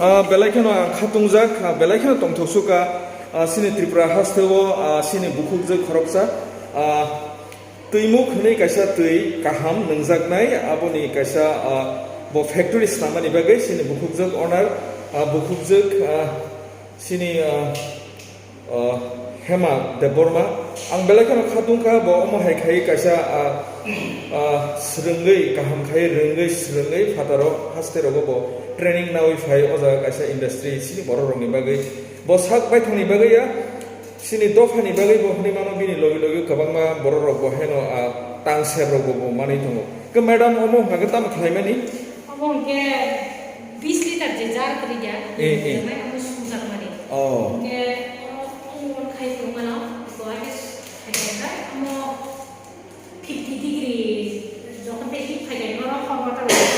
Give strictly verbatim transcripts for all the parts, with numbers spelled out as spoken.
Ah, belai kheno ang khatungjak, ah, belai kheno tongthok sukha, ah, sini Tripura hasteo, ah, sini bukhukjwk khoroksa, ah, twimuk hwnwi kaisa twi kaham nungjaknai, aboni kaisa, ah, bo factory swnamani bagwi sini bukhukjwk owner, ah, bukhukjwk, ah, sini, ah, Ah, Hema Debbarma, ang belai kheno kha tongkha, bo omo hai khai kaisa, ah, ah, swrwngwi, kaham khai rwngwi, swrwngwi phataro haste rogo bo training nawi phai o jaga kaisa industry sini borok rokni bagwi. Bo sak baithangni bagwi ya, sini dophani bagwi bo hwnwi mano bini logi logi kwbangma borok rok bo heno, ah, tang ser rok bo, bo manwi tongo. Ke madam omo hwnkha khe tamo khlaimani? Omo hwnkhe bis liter je jar kwrwi ya, Eh, eh. Omo sumjakmani. Oh. Hwnkhe oro ongmon khai tongmano, Guwahati khai tongkha, omo fifty degree, jokhon tei heat phai khe norok hot water rok,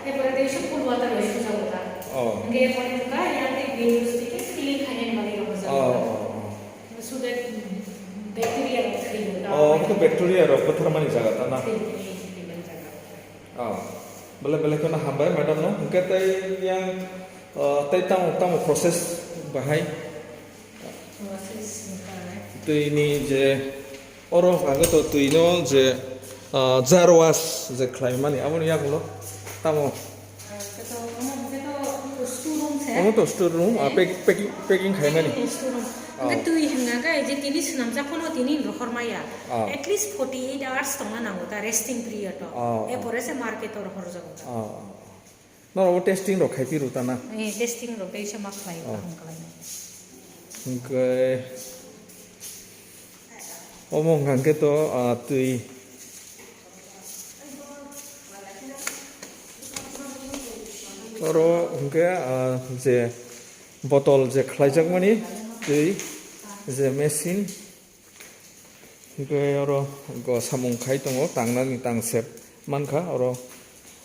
erpore tei cool water rok sujago ta. Oh. Hwnkhe erpore wngkha, yang tei green juice tei filling khainani bagwi rok Oh, sujago. Oh, oh. So that bacteria rok thwi. Oh, omo khe bacteria rok bwtharmani jaga ta na? Thwi, thwi, thwi, thwi, jaga. Oh, belai belai kheno hambai madam no. Hwnkhe tei yang, oh, tei tamo, tamo process bahai? Process bahai. Twi ni je oro hwnkha khe to twi no je, ah, jar wash je khlai mani aboni yagulo tamo? Ah, khe to, omo hwnkhe to store room se. Omo to store room, ah, Eh? pack-, packing, packing khai mani. Packing store room. Oh. Hwnkhe twi hwnka khe je tini swnamjak phano tini rohor maya. Oh. At least forty eight hours tongna nango ta resting period o. Oh, oh. Erpore se market o rohorjago ta. Oh, oh. Norok bo testing rok khai phiro ta na? Eh, testing rok teisa ma khlai Oh. kaham khlai. Hwnkhe omo hwnkha khe to, ah, twi. Oro hwnkhe, ah, je botol je khlaijakmani twi je machine. Hwnkhe oro go samung khai tongo, tangnani tangsep mankha oro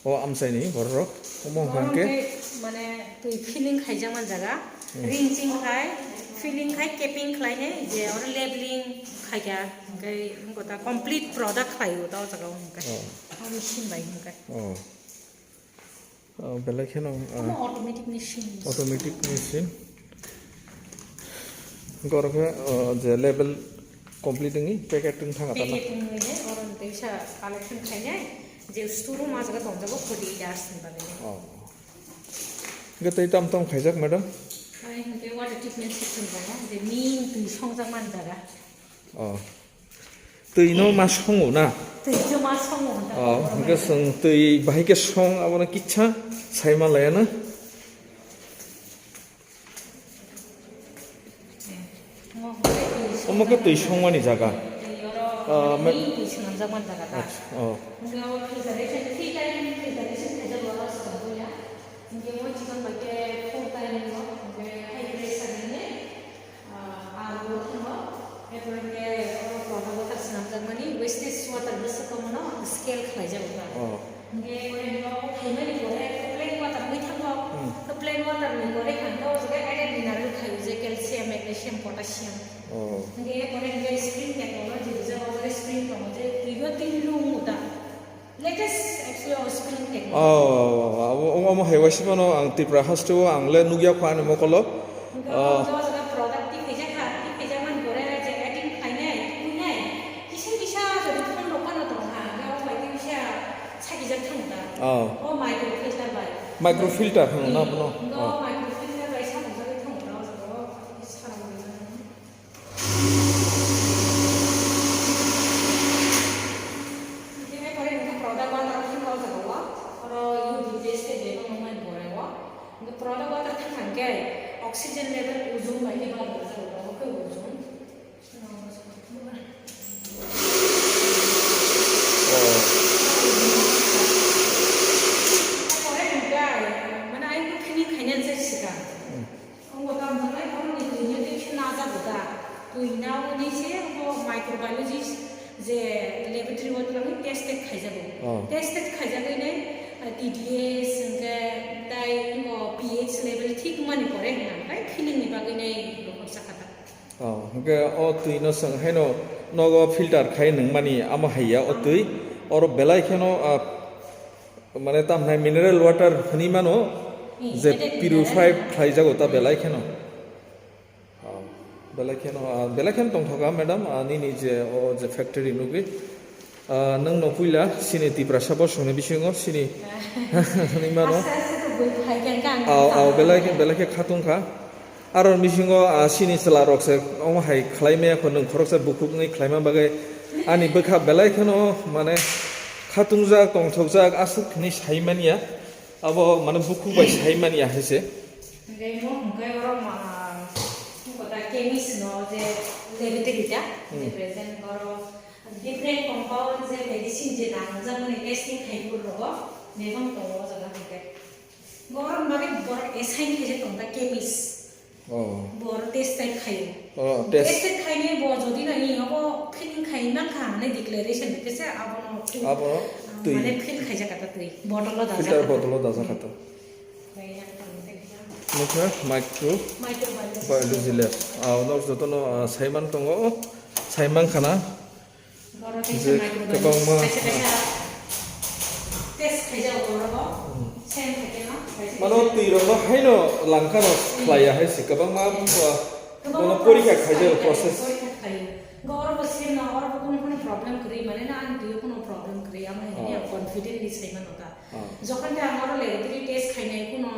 o amchaini bororok. Omo hwnkha Oro hwnkhe hwnkhe mane twi filling khaijak man jaga, Hmm. ring ching khai, filling khai, capping khlainai, je oro labeling khaikha, hwnkhe wngkha ta complete product khlai o ta o jaga o hwnkhe. Oh. O machine bai hwnkhe. Oh. Oh, belai kheno, ah, Omo automatic machine. Automatic machine. Hwnkhe oro khe, oh, je label complete wngwi packet wng thang atana. Packet wngwi ne, oro teisa collection khainai, je store room o jaga tongjago, forty eight hours ni bagwi. Oh. Hwnkhe tei tam tam khaijak, madam? Ai, hwnkhe water treatment system tongo, je main twi songjak man jaga. Oh. Twi no ma songo na? Twi no ma songo hwnka Oh, khe. Hwnkhe chwng twi bahai khe song abono kisa sai ma laya na? Omo khe twi songmani jaga. Twi oro Ah, ma- twi swnamjakmani jaga ta. Acha, oh. Hwnkhe o filtration, three time filtration khaijak oro swkang puila. Hwnkhe o chikon bai khe four time o, hwnkhe high pressure ni. Ah, ang bo thangbo, erpore hwnkhe oro product water swnamjakmani wastage water bwswk tongmano scale khlaijago ta. Oh. Hwnkhe oro hwnkhe obo khaimani pore plain water wngwi thango. Hmm. To plain water ni pore hwnkhe o jaga added mineral khaio je calcium, magnesium, potassium. Oh. Hwnkhe erpore hwnkhe screen technology rijak o jaga screen tongo je twibo tei lung ta. Latest actually o screen technology. Oh, abo, omo, omo hai waisa phano ang Tripura haste o ang le nukya kho ani mokolo. Hwnkhe Oh. o jaga product tei khaijak kha, tei khaijak mani pore je adding khlainai, tuinai, kisa kisa jodi phone rok phano tong kha, hwnkhe o bai khe kisa sakijak thang ta. Oh. O microfilter bai. Microfilter hwno na bono? Hwnkhe o Oh. microfilter bai samung jagwi thang ta o jaga o, kisa samung jagwi. Hingke pore hingke product water thangkha o jaga o, oro U V test khe je tongmani pore o. Hingke product water thangkha hingke oxygen level ozone bai khe barjak o, obo khe ozone. Pore hingke, mane ayang khe feeling khainani se sikha. Wngo tamo hwnai, borokni twino tei khe najago da. Twi naui se wngo microbiologist je laboratory o twlangwi test khe khaijago. Oh. Test khe khaijagwi nai, ah, T D S hwnkhe tai wngo P H level thik wngmani pore hwnka hwnkhe feeling ni bagwi nai rohorsa kha ta. Oh, hwnkhe o twino chwng haino nogo filter khai nungmani amo haiya o twi. Oro belai kheno, ah, Mane tamhai mineral water hwnwi mano, je purified khlaijago ta belai kheno. Ah, belai kheno, ah, belai kheno tongthoka, madam, ah, nini je o je factory nugwi. Ah, nwng no puila sini Tiprasa bosongni bisingo sini hwnwi mano. Aste aste to bui phai khe ang Aw, aw, belai khe, belai khe khatungkha. Aro bisingo, ah, sini chwla rok se omo hai khlai maya kho, nwng khoroksa bukhuk wngwi khlaima bagwi ani bwkha belai kheno mane khatungjak, tongthokjak, aswk hwnwi sai manya. Abo mane bukhuk bai sai manya hai se. Hingke mo hingke oro ma, kota chemist no je laboratory ta, je Hmm. present oro different compound je medicine je nangjak mani testing khai pur rogo, mebang tongo o jaga hingke. Borok mane borok assign khe je tong ta chemist. Oh. Bor test type khayo. Oh, test. Test type khainai bo jodi na i obo feeling khai man kha hwnwi declaration khe se abono twi, Abono ah, twi. Mane feel khaijak kha twi. Bottle o dajak Filter kha. Bottle o dajak kha to. Khaina kha twi. Nokha micro Microbiology. Biology lab. Ah, nok jotono, ah, saiman tongo. Saiman khana. Borok Je kaisa microbiologist kwbangma kaisa kaisa test khaijak borok bo. Hmm. Same khaikhe no, kaisa Mano kaisa twi rokno haino langkha no Hmm. khlaiya hai se kwbangma, Hmm. uh, Kwbangma bono porikha process khaijak khaio, process. Porikha khaio. Go oro bo same no, oro bo kunu kunu problem kwrwi, mane na ani twi o kunu problem kwrwi, amo hai Oh. ang confidently sai mano ta. Oh. Jokhon khe ang oro laboratory test khainai kunu,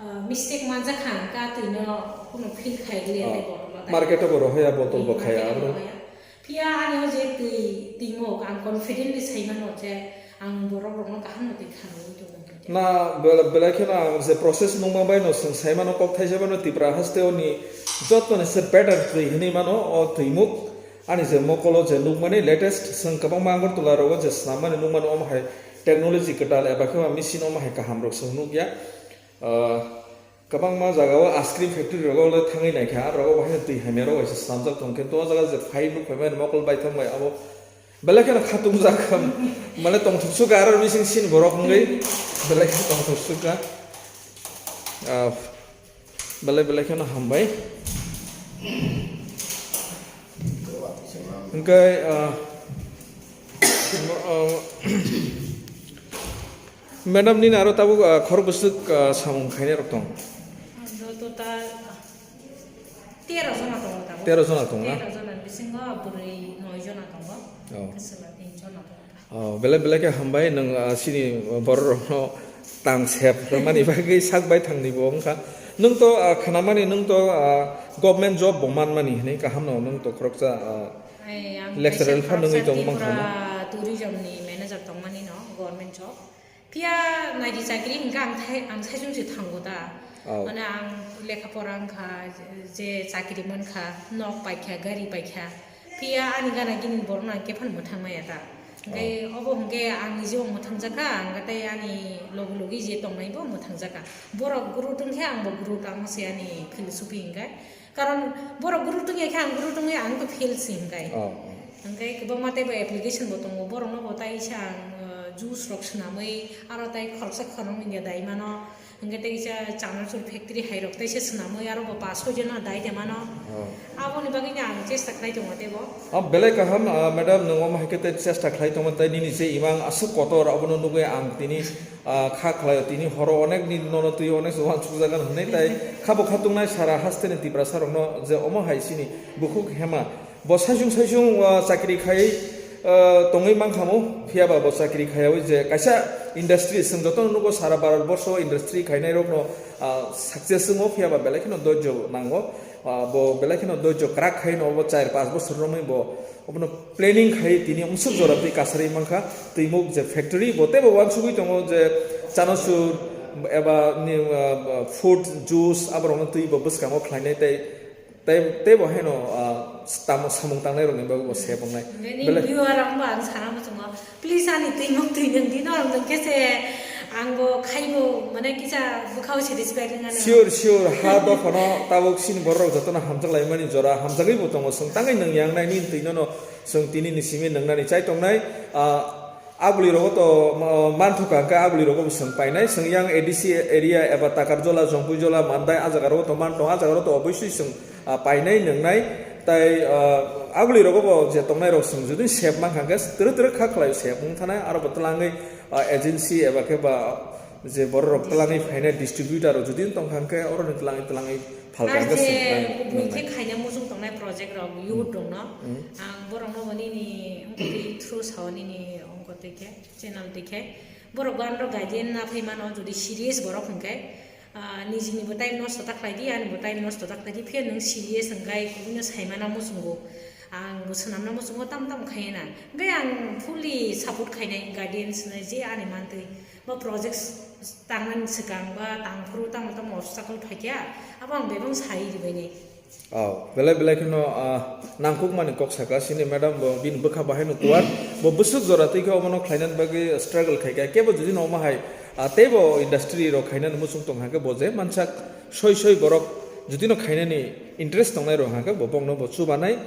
uh, mistake manjak kha, ang ka twi no kunu feel khai liya Oh. tei bottle o ta. Market o bo rohoya, bottle bo Hmm, khaya, market o abo. Rohoya. Phiya ani o je twi, twi mok ang confidently sai mano je ang borok rokno kaham no twi kha nangwi tongo. Na bela-, belai kheno ang je process nungma bai no chwng sai mano kok thaisa bai no Tipra haste o ni joto ni se better twi hinwi mano o twi muk ani je mokolo je nukmani latest chwng kwbangma Agartala rogo je swnam mani nukmani omo hai technology kwtal eba khe machine omo hai kaham rok chwng nukya. Ah, Kwbangma jagao ice cream factory rogo le thangwi naikha, aro rogo bahai twi hamya rok bai se swnamjak tong khe, to o jaga je phai nuk phaimani mokol baithang bai abo belai kheno khatung jak kha, mane tongthok sukha aro bising sin borok wngwi belai kheno tongthok sukha. Ah, belai belai kheno hambai. Hingke, ah, mo-, ah, Madam, nini aro tabuk, ah, khorok bwswk, ah, samung khainai rok tong? Ang do total tero jona tongo tabuk. Tero jona tong na? Tero jona bisingo bwrwi noi jona tongo. Oh. Bwswla tin jona tongo. Oh, belai belai khe hambai nwng, ah, chini borok rokno tang sep rwmani bagwi sak bai thangni bo wngkha. Nwng to, ah, khnamani nwng to, ah, government job bo manmani hwnwi kaham no nwng to khoroksa, ah, Ai, ang lecturer kaisa pha nwngwi khoroksa tong mankha mo? Tripura tourism ni manager tongmani no government job. Phiya naidi chakri hingkha ang thai, ang thaisung se thango da. Oh. Mane ang lekha pora wngkha, je chakri mankha, nok paikha, gari paikha. Phiya ani gana gini borok no ang kephano mwthang maya da. Hingke Oh. obo hingke ang niji bo mwthang jakha, ang tei ani logi logi je tongnai bo mwthang jakha. Borok guru tongkhe ang bo guru tamo se ani philosophy hingke. Karon borok guru tongya khe ang guru tongya ang to fail si hingkai. Oh, oh. Hingkai kwbangma teibo application bo tongo, borokno bo tai se ang, uh, juice rok swnamwi aro tai khoroksa khoroknwi ya dai mano. Hingke tei kisa chanachur factory hai rok tei se swnamwi aro bo paso jeno dai de mano. Oh. Aboni bagwi no ang chesta khlai tongo teibo. Ah, belai kaham, ah, madam, nwng omo hai khe tei chesta khlai tongo tei nini je imang aswk kotor abono nugwi ang tini ah, kha khlaio, tini horo onek ni nono twi onek se uansuk jagan hwnwi tai khabo khatungnai sara haste ni Tiprasa rokno je omo hai chini bukhuk hema bo saisung saisung, ah, chakri khai, ah, tongwi mankha mo, phiya ba bo chakri khaiwi je kaisa industry, chwng jotono nugo sara Bharat borsho industry khainai rokno, ah, success wngo, phiya ba belai kheno doijo nango, ah, bo belai kheno doijo kwrak khai no bo char panch bosor romwi bo Obono planning khai tini umsuk jora twi kasarwi mankha, twimuk je factory bo teibo uansugwi tongo je chanachur eba ni, uh, fruit juice aborokno twi bo bwskango khlainai tei, tei, teibo haino, uh, tamo samung tangnai rokni bagwi bo sep wngnai. Nini Belai viewer rok bo ang sana muchungo. Please, ani twimuk twi nwng di, norok nwng khe se ang bo khaibo, mane kisa bwkhao satisfied wng ano. Sure, sure, ha dophano tabuk chini borok jotono hamjak laimani jora hamjagwi bo tongo, chwng tangwi nwng yang nai nini twi nono chwng tini ni simi nwngnani chai tongnai. Ah, abuli rogo to, ah, manthoka hwnkhe abuli rogo bo chwng painai, chwng yang A D C area eba Takarjola, Jongpuijola, Mandai, ah jaga rogo to man tongo, ah jaga rogo to oboswi chwng ah, painai nwngnai, tai, ah, abuli rogo bo je tongnai rok chwng jodi sep mankha hwnkhe twrwk twrwk kha khlai sep wng thanai, aro bo twlangwi Ah, agency eba khe ba je borok rok twlangwi phainai distributor rok jodi tong kha hwnkhe oro ni twlangwi twlangwi phalka Ar hwnkhe je swngnai, bui nwngnai. Khe khaina muchung tongnai project rok youth rok no. Hmm. Ang borok no bo nini wngkha twi through sao nini wngkha twi khe channel twi khe borok bo ano guardian na phai mano jodi serious borok hwnkhe. Ah, nijini bo time nosto ta khlai di, ani bo time nosto ta khlai di, phiya nwng serious wngkhai kubui no sai mana muchungo. Ang bo swnam na muchungo tam tam khai na. Hwnkhe ang fully support khainai guardians no je ani mantwi. Bo projects tangmani swkang ba tangphuru tamo tamo obstacle phaikha, abo ang bebak sai ribainai. Oh, belai belai kheno, ah, nangkukmani kok saka sini madam bo bini bwkha bahai no kuar, bo bwswk jora twi khe omono khlainani bagwi struggle khai kha, kebo jodi no omo hai, ah, teibo industry rok khainani muchung tong hwnkhe bo je mansak soi soi borok jodi no khainani interest tongnai rok hwnkhe bo bongno bo chubanai,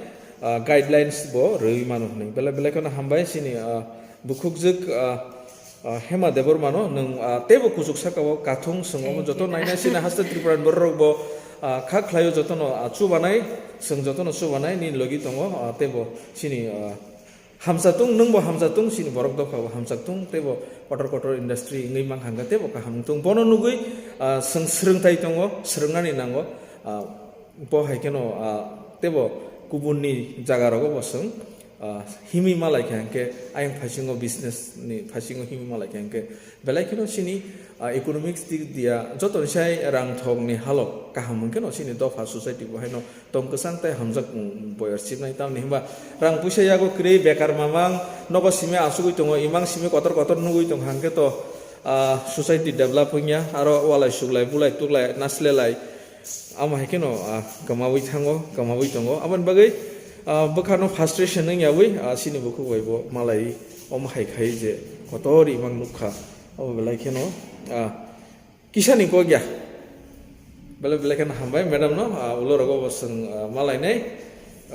ah, guidelines bo rwi mano hwnwi. Belai belai kheno hambai sini, ah, bukhukjwk, ah, ah, Hema Debbarma no nwng, ah, teibo kuchuk saka o kathung swng omo Thank joto you. Naina sini haste Tripura ni borok rok bo, ah, kha khlaio jotono, ah, chubanai, swng jotono chubanai ni logi tongo, ah, teibo sini, ah, hamsa tung, nwng bo hamsa tung, sini borok dopha bo hamsa tung, teibo kotor kotor industry wngwi mankha hwnkhe teibo kaham wng tung. Bono nugwi, ah, swng swrwngthai tongo, swrwngnani nango, ah, bo hai kheno, ah, teibo kubunni jaga rogo bo swng, ah, himwi malai kha hwnkhe, ayang phasingo business ni phasingo himwi malai kha hwnkhe, belai kheno sini, ah, economics dik dia, jotoni sai rang thok ni halok kaham hwnkhe no sini dopha society bo haino tong kwchang tei hamjak, mm, boyar sibnai. Tamni hwnba rang puisa yago kwrwi, bekar mamang, nogo simi asugwi tongo, imang simi kotor kotor nugwi tong hwnkhe to, ah, society develop wngya, aro walai suglai, bulai tuglai, naslelai, Amo hai kheno, ah, kwmawi thango, kwmawi tongo. Aboni bagwi, ah, bwkhano frustration wng yawi, ah, chini bukhuk bai bo malai omo hai khai je kotor imang nukha. Abo belai kheno, ah, kisani kok ya. Belai belai kheno hambai madam no, ah, ulo rogo bo swng, ah, malai nai,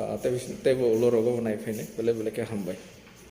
ah, tei, tei bo ulo rogo bo nai phai nai. Belai belai khe hambai.